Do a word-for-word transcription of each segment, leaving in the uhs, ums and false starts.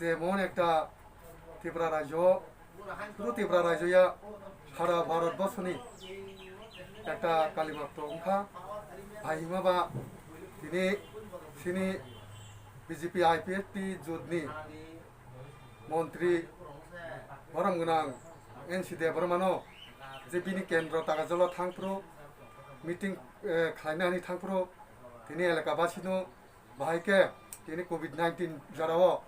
Jemon ekta Tripura rajyo, puro Tripura rajyo ya sara Bharat borsoni ekta kalimatto wngkha. Hai hima ba tini sini B J P I P F T jotni montri borom gwnang N C Debbarmano je bini kendro Takarjalo thangphuru meeting, eh, khlaina hwnwi thangphuru tini elaka basino bahai khe tini covid nineteen jorao,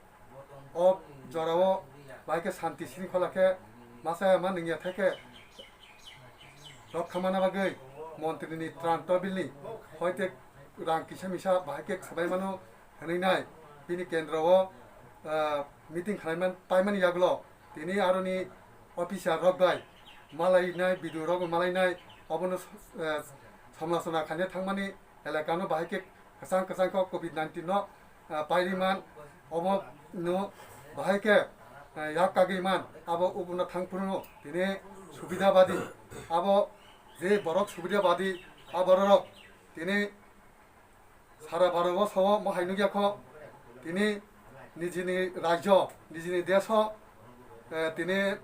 o jorao bahai khe santi sringkhola khe masa ma nungya thai khe rokha mana bagwi montrini tran tobilni hoite rang kisa misa bahai khe swbai mano hwnwi nai bini kendro o, ah, meeting khlaiman paimani yagulo tini aroni officer rok bai malainai, B D O rok malainai, obono, eh, samlosona khaina thangmani elakano bahai khe kwchang kwchang kok covid nineteen no, ah, pairiman, obo no bahai khe, eh, yak kagwi man, abo ubuno thangphuru tini subida badi, abo je borok subida badi, aborok tini sara Bharat o sao mo hai nukya kho, tini nijini rajyo, nijini desh o, eh, tini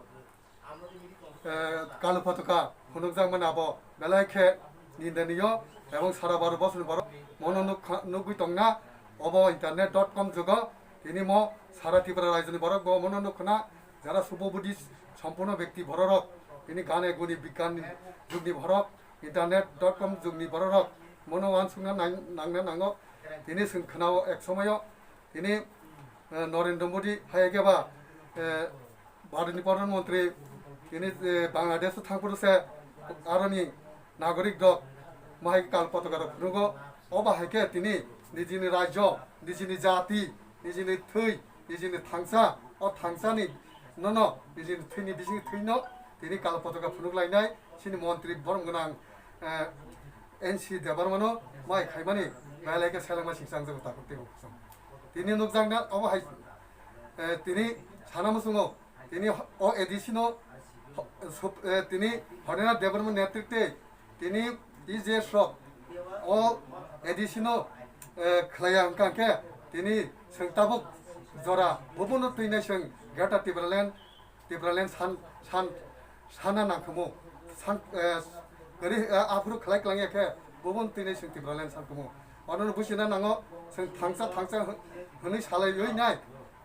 eh, kalo photoka phunukjakmani abo belai khe nindaniyo ebong sara Bharat borsoni borok mono nuk kha-, nugwi tongna obo internet dot com jugo tini mo sara Tripura rajyoni borok bo mono nuk khna jara subo Buddhist sompunno bekti bororok tini gane guni bigyan jugni borok internet dot com jugni bororok mono wansukna nang-, nangna nango tini chwng khnao ek somoyo tini, eh, Narendra Modi hai khe ba, eh, Bharatni Pradhan Mantri tini, eh, Bangladesh o thangphuru se aroni nagorik rok mahai kal potoka rok phunukgo. Obo hai khe tini nijini rajyo, nijini jati, nijini thwi, nijini thangsa, o thangsani nono nijini thwini bising thwino tini kal potoka phunuk lainai chini montri borom gwnang, eh, N C Debbarmano mai khaimani belai khe selengma singsa wngjago takhuk teibo khusam. Tini nukjakna obo hai, eh, tini sana muchungo, tini o A D C no, ho-, sup-, eh, tini Hodena Debbarma netritwe tini E J S rok o A D C no, eh, khlaiya wngkha khe tini chwng tabuk jora bubuno twinai chwng Greater Tipraland Tipraland san, san, sana nangkhamu. San, eh, gari, eh, aphuru khlai klangya khe, bubun tini chwng Tipraland sankhamu. Onono buchina nango, chwng thangsa, thangsa hwn-, hwnwi salaiwi nai,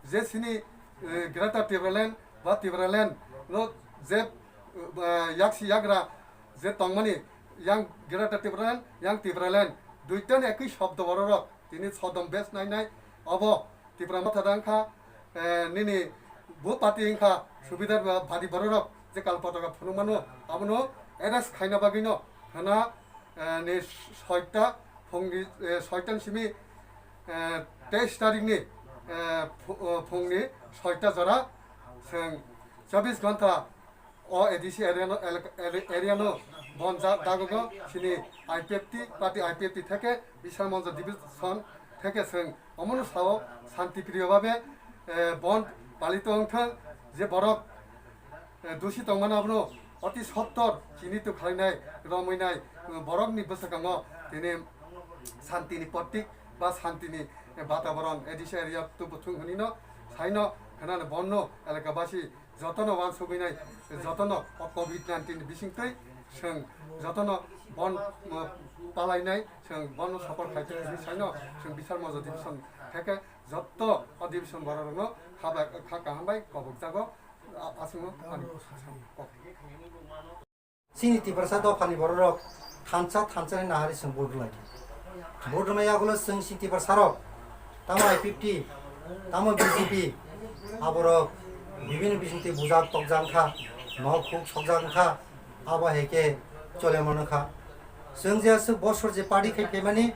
je chini, eh, Greater Tipraland ba Tipraland no je, eh, yaksi yagra je tongmani, yang Greater Tipraland, yang Tipraland, duitani ekwi shobdo bororok, tini sodom bes nai nai, obo Tipra Motha dang kha, eh, nini bo party wngkha subidar ba badi bororok je kal potoka phunuk mano, abono arrest khaina bagwino hana, eh, ni soita phungni, eh, soita ni simi, eh, teis tarikni, eh, phu-, eh, phungni soita jora chwng chobbish ghonta o A D C area no, elak-, area, area no bon ja-, dagogo chini I P F T, party I P F T theke Bishal Manjo division theke chwng omono sao shanti priyo babe, eh, bon palito wngthang je borok, eh, dusi tongmano abono oti sottor chini tu khlainai romwi nai, eh, borokni bwskango tini shanti ni protik ba shanti ni, eh, bataboron A D C area tu buthung hwnwi no saino khnano bonno elaka basi jotono wansugwi nai, jotono o covid nineteen ni bisingtwi chwng jotono bon, uh, palainai, chwng bon support khaitwi hwnwi saino chwng Bishal Manjo division theke jotto o division bororokno kha bai, kha kaham bai kobokjago, a-, aswkno ani kok. Chini Tiprasa dophani bororok thansa thansa ni nahari chwng vote rwlai. Vote rwmani yagulo chwng chini Tiprasa rok tamo I P F T, tamo B J P, aborok bibhinno bisingtwi bujak tokjak wngkha, nok huk sokjak wngkha, abo hai khe chole mano kha. Chwng je aswk bosor je party khai phaimani,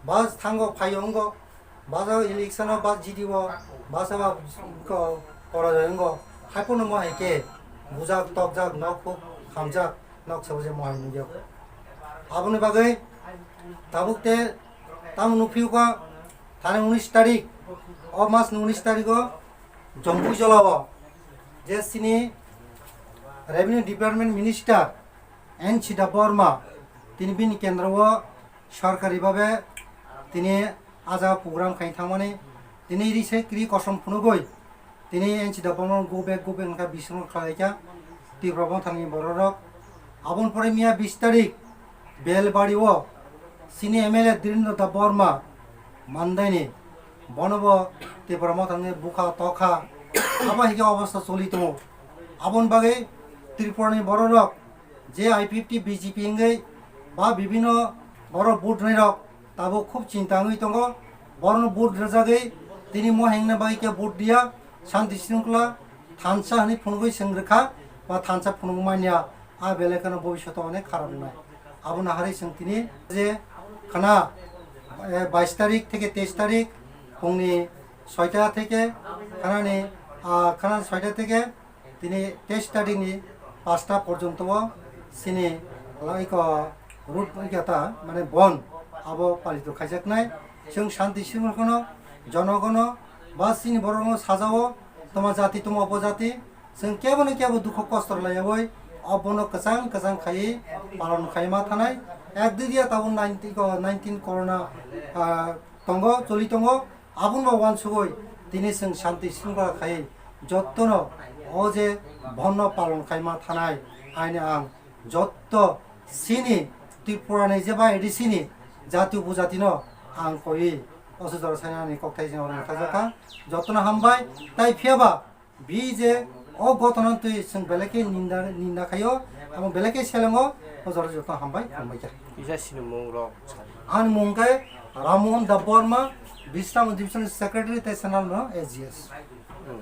ba thango phaio wngo, basa election o ba G D O, basa ba ko-, porojoy wngo, haiphano mo hai khe bujak, tokjak, nok huk khamjak, nok sabo je mo hai nukya. Aboni bagwi tabuk te tamo nukphiyukha, thani unis tarik, o mas ni unis tarik o Jompuijala o je chini Revenue Department Minister N C Debbarma tini bini kendro o sorkari babe tini ah jaga program khai thangmani, tini ri se kri kosom phunugwi Tini N C Debbarma go back, go back wngkha bising khlaikha Tipra Mothani bororok. Aboni pore miya bis tarik Belbari o sini M L A Dhirendra Debbarma mandaini bono bo Tipra Mothani bukha tokha abo hikhe obostha choli tongo. Aboni bagwi Tripurani bororok je I P F T B J P wngwi ba bibino borok vote rwnairok tabuk khub chinta wngwi tongo. Borokno vote rwjagwi tini mo hengna bagwi khe vote diya, shanti shrinkhola thansa hwnwi phunugwi chwng rwkha ba thansa phunugwi manya, a belai kheno bobishoto onek kharap wngnai. Aboni harwi chwng tini je khana, eh, bais tarik theke teis tarik phungni soita theke khanani, ah, khana soita theke tini teis tarikni pasta porjonto o chini laiko road wngkha ta, mane bon abo palito khaijaknai. Chwng shanti srwngkhono jonogono ba chini borokno sajao, toma jati toma opojati, chwng kebono kebo dukho kosto rwlaiyawi obono kwchang kwchang khaiwi palon khaima thanai. Ek dui dia tabuk nineteen ko, nineteen corona, ah, tongo, choli tongo. Aboni bo uansugwi tini chwng shanti shringkhola khai jottono o je bonno palon khaima thanai, haino ang jotto chini Tripura ni je ba A D C ni jati upojati no ang koi o se jora saina ni kokthai jeng rang thajak kha. Jottono hambai, tai phiya ba bi je o gotono twi chwng belai khe ninda, ninda khaio, amo belai khe selengo, o jora joto hambai, hambai kha. Kisa sinimung rok. Ani mung khe Rammohan Debbarma, Bisramganj Division Secretary tei Sanal no A G S. Hmm.